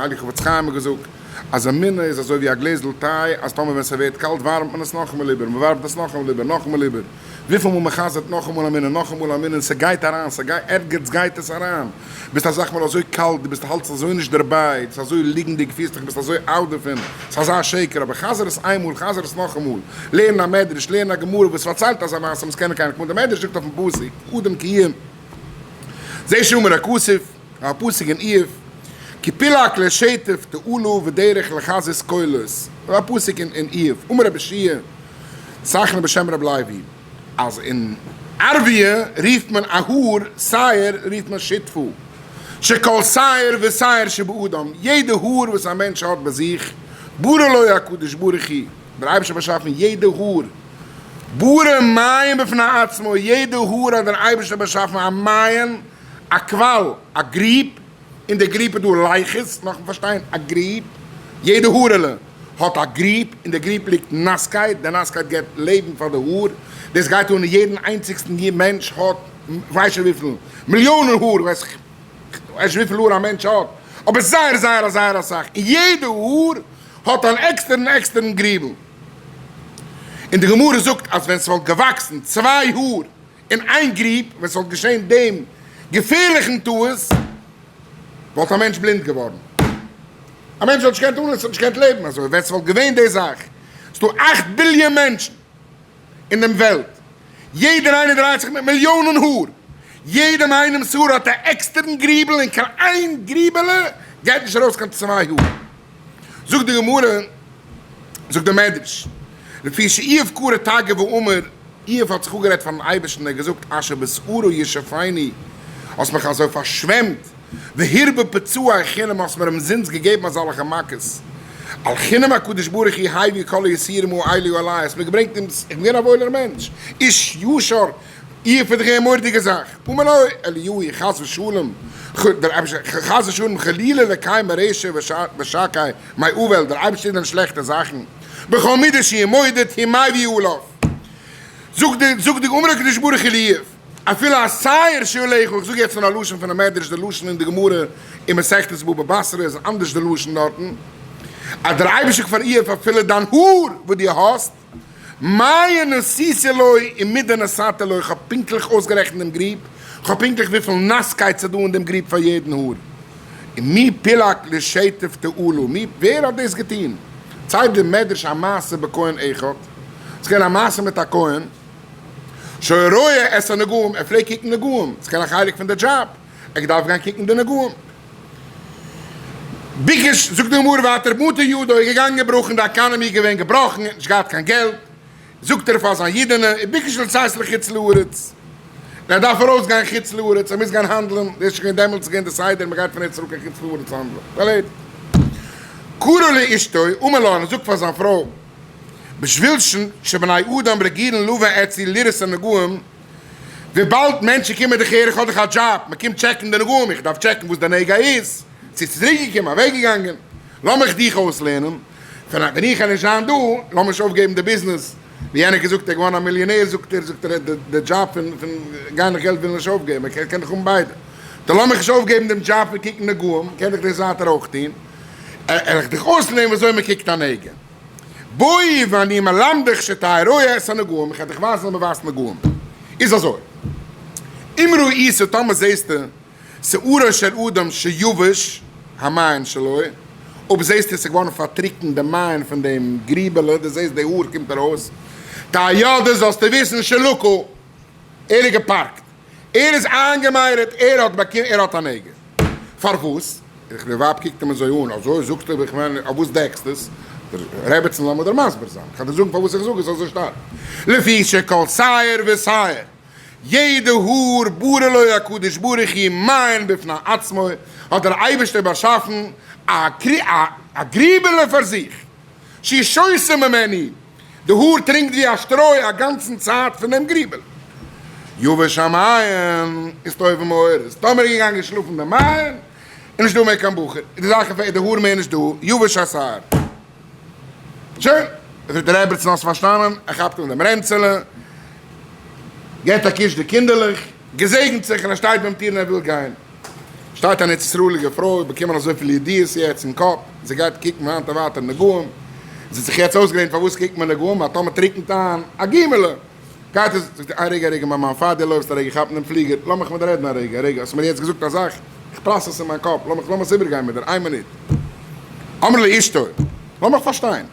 הייליגע חפץ חיים האט געזאגט אז אמונה איז אזוי ווי א גלעזל טיי אז טאמער ווען ס'ווערט קאלט ווארעמט מען עס נאכאמאל איבער, מ'ווארעמט עס נאכאמאל איבער, נאכאמאל איבער, וויפיל מאל מ'חזר'ט נאכאמאל אמונה, נאכאמאל אמונה און ס'גייט אריין, ס'גייט, ערגעץ גייט עס אריין, ביסט אסאך מאל אזוי קאלט, דו ביסט האלטסט אזוי נישט דערביי, ביסט אזוי ליגנדיג, פירסט דיך ביסט אזוי out דערפון, ס'איז אזא שקר, אבער חזר עס איינמאל, חזר עס נאכאמאל, לערן א מדרש, לערן א גמרא וואס פארציילט אזא מעשה, מ'זאל קענען קיין, כמו די מדרש זאגט אויפן פסוק, אדם כי יהיה זה שאמר הכתוב. א פסוק אין איוב, כי פילק לשטף תעלו ודרך לחזות קולות, א פסוק אין איוב, אמר רבי שיע סכנה בשם רבי לוי, אז אין ערביה רופט מען א האר שער רופט מען שטפו, שכל שער ושער שבאדם, יעדע האר וואס א מענטש האט ביי זיך, ברא לו הקדוש ברוך הוא, דער אייבערשטער האט באשאפן יעדע האר, ברא מעיין בפני עצמו, יעדע האר האט דער אייבערשטער באשאפן א מעיין, א קוואל, א גריב, אין די גריב איז דא לייכעס, נאכן פארשטיין, א גריב, יעדע הארעלע האט א גריב, אין די גריב ליגט נאסקייט, די נאסקייט געבט לעבן פאר די האר, דאס גייט אן אין יעדן איינציגסטן מענטש האט, כ'ווייס נישט וויפיל, מיליאנען האר, כ'ווייס נישט וויפיל האר א מענטש האט, אבער זייער זייער זייער אסאך, און יעדע האר האט אן עקסטערן עקסטערן גריבל, און די גמרא זאגט אז ווען ס'וואלט געוואקסן צוויי האר אין איין גריב, ווען ס'וואלט געשען דעם געפערליכן טעות, וואלט א מענטש בלינד געווארן. א מענטש וואלט נישט געקענט אנלעבן, ס'וואלט נישט געקענט לעבן אזוי, ווען ס'וואלט געווען די זאך. ס'דא אכט ביליאן מענטשן אין דעם וועלט, יעדער איינער דרייט זיך מיט מיליאנען האר, יעדעם איינעמ'ס האר האט א עקסטערן גריבל און קיין איין גריבעלע גייט נישט ארויס קיין צוויי האר. זאגט די גמרא, זאגט דער מדרש, לפי שאיוב קרא תגא ואמר, איוב האט זיך אפגערעדט פארן אייבערשטן, ער האט געזאגט, אשר בשערה ישפני, האסט מיך אזוי פארשוועמט, והרבה פצעי חינם, האסט מיר אומזינסט געגעבן אזאלכע מכות, על חינם הקדוש ברוך הוא הביא כל היסורים האלו עלי, האסט מיר געברענגט אומז, איך בין געווען א וואוילער מענטש, איש ישר, איוב איז דאך געווען א מורא'דיגע זאך, אמר לו אליהו חס ושלום, דער אייבערשטער, חס ושלום חלילה לקיים מרשע ושקי מעוול, דער אייבערשטער טוט דען שלעכטע זאכן, בכל מידה שהיא מודד היא מביא עליו, זאגט די זאגט די אמר הקדוש ברוך הוא לאיוב, אפילו א שעיר שעליך, איך זאג יעצט נאר א לשון פונעם מדרש, די לשון אין די גמרא אין מסכת בבא בתרא איז אנדערש די לשון דארטן, אז דער אייבערשטער זאגט פאר איוב אפילו דיין האר וואס דו האסט, מעיין עשיתי לו ומידה נתתי לו, איך האב פונקטליך אויסגערעכנט דעם גריב, איך האב פונקטליך וויפיל נאסקייט ס'איז דא אין דעם גריב פאר יעדן האר. און מי פילק לשטף תעלו, מי, ווער האט דאס געטון? ציילט דער מדרש א מעשה בכהן אחד, ס'איז געווען א מעשה מיט א כהן, שהיה רואה את הנגעים, ער פלעגט קוקן נגעים, ס'איז געווען א חלק פון די דזשאב, ער האט געדארפט גיין קוקן די נגעים. ביקש, זאגט די גמרא ווייטער, מטה ידו איז געגאנגען געבראכן, די economy איז געווען געבראכן, ער האט נישט געהאט קיין געלט, זאגט ער פאר זיין אידענע, וביקש לצאת לחוץ לארץ, און ער דארף ארויס גיין חוץ לארץ, ער מוז גיין האנדלען, דאס איז שוין געווען דעמאלטס איז געווען די סדר, מען גייט פון ארץ ישראל קיין חוץ לארץ האנדלען, ערלעדיגט. קרא לאשתו, אמר לה, און ער זאגט פאר זיין פרוי, בשביל שבני אדם רגילין לבא אצלי לראות הנגעים, וויבאלד מענטשן קומען דיך הער איך האב דאך א דזשאב, מען קומט טשעקן די נגעים, איך דארף טשעקן וואס די נגע איז, צו ס'איז צוריק געקומען, אוועק געגאנגען, לאמיך דיך אויסלערנען, פון ווען איך וועל נישט זיין דא, לאמיר נישט אויפגעבן די ביזנעס, ווי יענער האט געזאגט ער איז געווארן א מיליאנער זאגט ער, זאגט ער די דזשאב פון פון גיין נאך געלט וויל ער נישט אויפגעבן, ער קען דאך האבן ביידע, טא לאמיך נישט אויפגעבן דעם דזשאב פון קוקן נגעים, קען איך דאס ווייטער אויך טון, וועל איך דיך אויסלערנען ווי אזוי מען קוקט א נגע. בואי ואני מלמדך שתהא רואה את הנגעים, איך וועל דיך ווייזן ווי מען ווייזט נגעים. איז אזוי, אם ראית טאמער זעסטו שערו של אדם שיבש המעין שלו, אויב זעסטו עס איז געווארן פארטריקנט די מעיין פון דעם גריבעלע, דו זעסט די האר קומט ארויס, תהא יודע זאלסטו וויסן שלקה, ער איז געפארקט. ער איז איינגעמיירעט, ער האט באקומען, ער האט א נגע. פארוואס? איך, די ווייב קוקט אים אזוי אן, אזוי זאגסטו, איך מיין, אויף וואס דעקסטו עס? דער רעבעצן לאמיר דיר מסביר זיין, איך וועל דיר זאגן פארוואס איך זאג עס אזוי שטארק. לפי שכל שער ושער, יעדע האר ברא לו הקדוש ברוך הוא מעיין בפני עצמו, האט דער אייבערשטער באשאפן א א גריבעלע פאר זיך, שהוא שותה ממנו, די האר טרינקט ווי א שטרוי א גאנצן צייט פון דעם גריבל. יבש המעיין איז טוב ומאור איז טאמער געגאנגען שלאפן דער מעיין איז נישט דא מער קיין בחור איז די זאך איז די האר מער נישט דא יבש השער. שוין, זאגט דער רעבעצן האסט פארשטאנען, ער כאפט אן דעם רענצעלע, געבט א קוש די קינדערלעך, געזעגנט זיך און ער שטייט ביים טיר און ער וויל גיין. שטייט אן ארץ ישראל'יגע פרוי, באקומען אזויפיל ידיעות יעצט אין קאפ, זי גייט קוקן היינט און ווייטער נגעים, זי האט זיך יעצט אויסגעלערנט פארוואס קוקט מען נגעים, אז טאמער טריקנט איין א גימעלע, גייט עס, זאגט זי, איין רגע א רגע מיין מאן, פאר דו לויפסט א רגע כאפן דעם פליגער, לאמיך מיט דיר רעדן א רגע, א רגע, האסט מיר יעצט געזאגט א זאך, איך process אין מיין קאפ, לאמיך לאמיך עס איבערגיין מיט דיר, איין מינוט. אמרה לאשתו, לאמיך פארשטיין,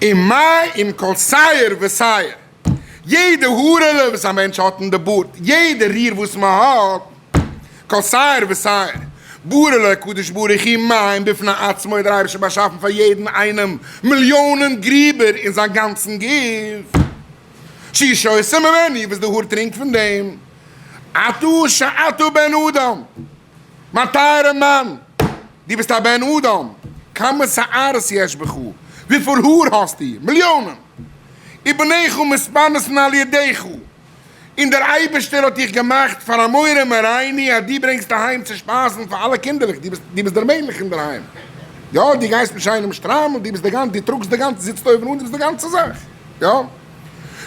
ומה אם כל שער ושער, יעדע הארעלע וואס א מענטש האט אין די בארד, יעדע ריר וואס מען האט, כל שער ושער, ברא לו הקדוש ברוך הוא מים בפני עצמו, דער אייבערשטער באשאפן פאר יעדן איינעם מיליאנען גריבער אין זיין גאנצן גוף, שהוא שותה ממנו, וואס די האר טרינקט פון דעם, אתה שאתה בן אדם, מיין טייערע מאן, דו ביסט א בן אדם, כמה שערות יש בך, וויפיל האר האסטו? מיליאנען! ובניך מתפרנסין על ידיך, און דער אייבערשטער האט דיך געמאכט פאר א מורה מורינו אז דו ברענגסט אהיים צו שפייזן פאר אלע קינדערלעך, דו ביסט דו ביסט דער מלך אינדערהיים, יא, דו גייסט מיט שיינעם שטריימל, דו ביסט די גאנצע, דו טראגסט די גאנצע, זיצט אויבן אן, דו ביסט די גאנצע זאך, יא.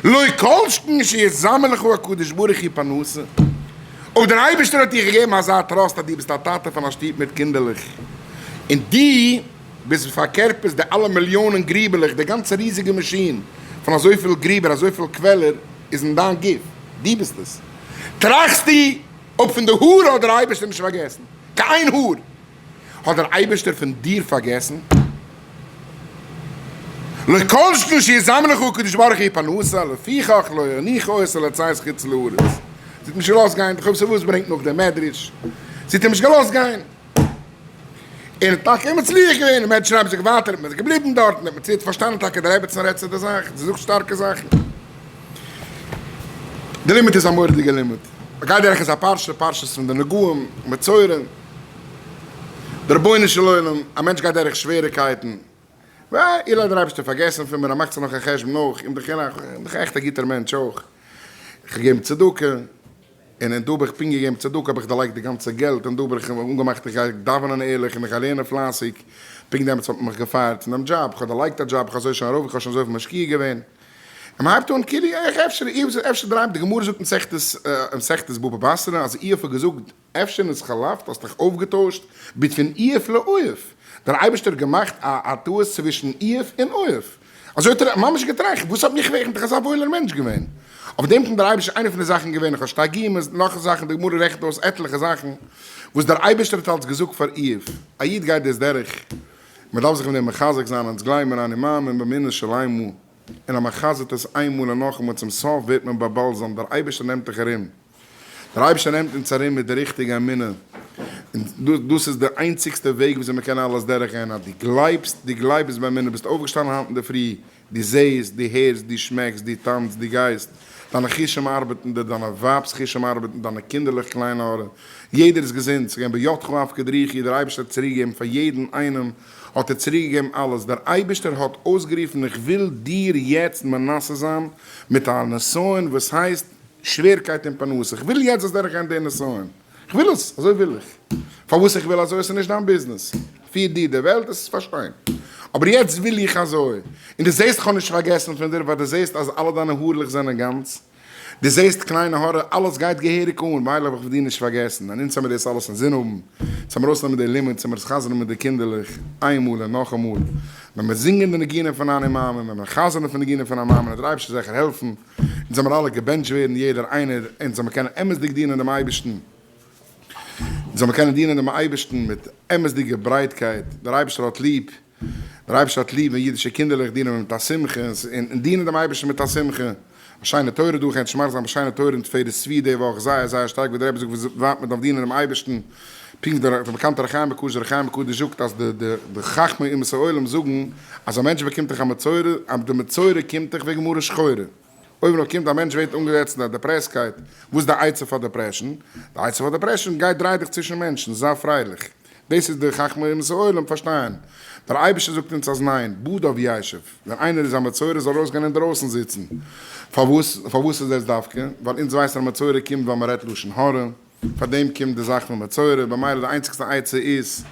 לא כל שכן שיזמן לך הקדוש ברוך הוא פרנסה, אויב דער אייבערשטער האט דיר געגעבן אזא טראסט אז דו ביסט א טאטע פון א שטוב מיט קינדערלעך, און דו ביסט פארקערפערסט די אלע מיליאנען גריבעלעך, די גאנצע ריזיגע מאשין פון אזויפיל גריבער, אזויפיל קוועלער איז אין דיין גוף, דו ביסט עס. טראכסטו אויב פון די האר האט דער אייבערשטער נישט פארגעסן, קיין איין האר האט דער אייבערשטער פון דיר פארגעסן? לא כל שכן שיזמן לך הקדוש ברוך הוא פרנסה, לפיכך לא הניח אותו לצאת חוץ לארץ. זי האט נישט געלאזט גיין, איך האב וואס ברענגט נאך דער מדרש, זי האט אים נישט געלאזט גיין. און האט טאקע מצליח געווען, און מענטשן האבן זיך ווייטער, מען איז געבליבן דארט, און האט מען פארשטאנען טאקע די רעבעצן רעדט צו די זאך, זי זאגט שטארקע זאכן. די לימוד איז א מורא'דיגע לימוד. מ'גייט דורך איז א פרשה, פרשת פון די נגעים, מצורעים. די רבונו של עולם, א מענטש גייט דורך שוועריקייטן, וויי, אולי דער אייבערשטער פארגעסן פון מיר, ער מאכט זיך נאך א חשבון אויך, איך בין דאך עכט א גוטער מענטש אויך, איך האב געגעבן צדקה, און און דא האב איך פונקט געגעבן צדקה האב איך דערלייגט די גאנצע געלט, און דא האב איך אנגעמאכט איך גיי דאווענען ערליך און איך גיי לערנען פלייסיג, פונקט דעמאלטס האט מען מיך געפייערט פון דעם דזשאב, איך האב דערלייגט א דזשאב, איך האב אזוי שוין ארויף, איך האב שוין אזויפיל משקיע געווען. און מען הייבט אן כאילו איך אפשר אפשר דרייב, די גמרא זאגט אין מסכת מסכת בבא בתרא אז איוב האט געזאגט אפשר נתחלפת האסט דיך אויפגעטוישט between איוב לאיוב, דער אייבערשטער האט געמאכט א א טעות צווישן איוב און איוב, אזוי האט ער ממש געטראכט, וואס האט מיך ווער, איך בין דאך אזא וואוילער מענטש געווען, אויף דעם קומט דער אייבערשטער, איינע פון די זאכן געווען איך האב שתי גומות, נאך זאכן, די גמרא רעכנט אויס עטליכע זאכן וואס דער אייבערשטער האט אלץ געזאגט פאר איוב, א איד גייט דאס דורך, מען דארף זיך מיט דעם מחזק זיין, אונז גלייבן אני מאמין באמונה שלימה, און אז מען חזר'ט עס איינמאל און נאכאמאל צום סוף ווערט מען באבאלזאמט, דער אייבערשטער נעמט דיך ארום. דער אייבערשטער נעמט אונז ארום מיט די ריכטיגע אמונה, און דאס איז די איינציגסטע וועג וויאזוי מען קען אלעס דורכגיין, אז דו גלייבסט, דו גלייבסט באמונה, ביסט אויפגעשטאנען היינט אינדערפרי, דו זעסט, דו הערסט, דו שמעקסט, דו טאנצט, דו גייסט, דיינע חושים ארבעטן דיר, דיינע ווייב'ס חושים ארבעטן, דיינע קינדערלעך קליינע הארע, יעדער איז געזונט, ס'איז געווען בידך אפקיד רוחי, דער אייבערשטער האט צוריקגעגעבן פאר יעדן איינעם האט ער צוריקגעגעבן אלעס, דער אייבערשטער האט אויסגערופן איך וויל דיר יעצט מנסה זיין מיט א נסיון וואס הייסט, שווערקייט אין פרנסה, איך וויל יעצט זאלסט דורכגיין די נסיון, איך וויל עס, אזוי וויל איך, פארוואס איך וויל אזוי עס איז נישט דיין ביזנעס, פיר דיר די וועלט עס פארשטיין, אבער יעצט וויל איך אזוי, און דו זעסט איך האב נישט פארגעסן פון דיר, ווייל דו זעסט אז אלע דיינע הארלעך זענען גאנץ, דו זעסט קליינע הארע אלעס גייט געהעריג אן, מילא האב איך פון דיר נישט פארגעסן, און אונז האמיר דאס אלעס אינזין האבן, אונז האמיר ארויסנעמען די לימוד, אונז האמיר עס חזר'ן מיט די קינדערלעך, איינמאל און נאכאמאל, ווען מיר זינגען די ניגונים פון אני מאמין, ווען מיר חזר'ן פון ניגונים פון אני מאמין, וועט דער אייבערשטער זיכער העלפן, אונז זאל מיר אלע געבענטשט ווערן יעדער איינער, אונז זאל מיר קענען אמת'דיג דינען דעם אייבערשטן, אונז זאל מיר קענען דינען דעם אייבערשטן מיט אמת'דיגע ברייטקייט, דער אייבערשטער האט ליב, דער אייבערשטער האט ליב ווען אידישע קינדערלעך דינען אים מיט א שמחה, און דינען דעם אייבערשטן מיט א שמחה, א שיינע תורה דא, כ'ענטש מאריך זיין א שיינע תורה אין תפארת צבי די וואך, זייער זייער שטארק ווי דער רבי זאגט ווי ווייט מען דארף דינען דעם אייבערשטן, פונקט ווי דער באקאנטער ר' חיים הקדוש, דער ר' חיים הקדוש זאגט אז די די חכמי אומות העולם זאגן אז א מענטש באקומט דאך א מצורע, אז די מצורע קומט דאך וועגן מרה שחורה. אויב נאר קומט א מענטש ווערט אנגעזעצט אין א דעפרעסקייט, וואס איז די עצה פאר depression? די עצה פאר depression, גיי דריי דיך צווישן מענטשן, זיי פרייליך. דאס איז די חכמי אומות העולם פארשטייען. דער אייבערשטער זאגט אונז אז ניין, בדד ישב, ווען איינער איז א מצורע זאל ארויסגיין אינדרויסן זיצן. פארוואס פארוואס איז דאס דווקא? ווייל אונז ווייסן אז מצורע קומט ווייל מען רעדט לשון הרע. פאר דעם קומט די זאך פון מצורע, במילא די איינציגסטע עצה איז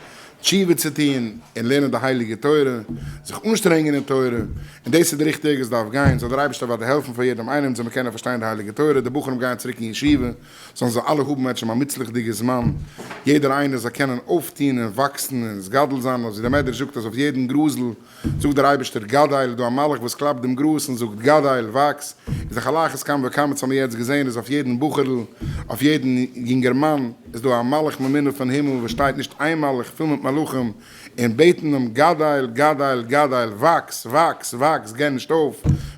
תשובה צו טון און לערנען די הייליגע תורה, זיך אנשטרענגען אין תורה, און דאס איז די ריכטיגע וועג עס דארף גיין, זאל דער אייבערשטער אוודאי העלפן פאר יעדעם איינעם זאל מען קענען פארשטיין די הייליגע תורה, די בחורים גייען צוריק אין ישיבה, זאלן זיי אלע האבן בעזהשם א מוצלח'דיגע זמן, יעדער איינער זאל קענען אויפטון און וואקסן און נתגדל זיין, אזוי ווי דער מדרש זאגט אז אויף יעדן גראזל זאגט דער אייבערשטער גדל, איז דא א מלאך וואס קלאפט דעם גראז און זאגט גדל, וואקס, איז דאך על אחת כמה וכמה וואס האמיר יעצט געזען איז אויף יעדן בחור'ל, אויף יעדן יונגערמאן, איז דא א מלאך ממונה פון הימל וואס שטייט נישט איין מלאך, פול מיט מלאכים, און בעטן אים גדל, גדל, גדל, וואקס, וואקס, וואקס, גיב נישט אויף,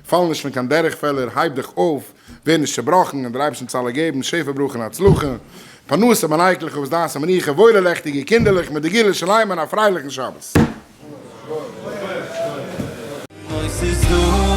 פאל נישט פון קיין דרך פעלער, הייב דיך אויף, ווער נישט צעבראכן, און דער אייבערשטער זאל אלע געבן שפע ברכה און הצלחה, פרנסה בנייקלעך וואס דעת המנוחה, וואוילע לעכטיגע קינדערלעך מיט די גאולה שלימה און א פרייליכן שבת. אוי ס'איז דא.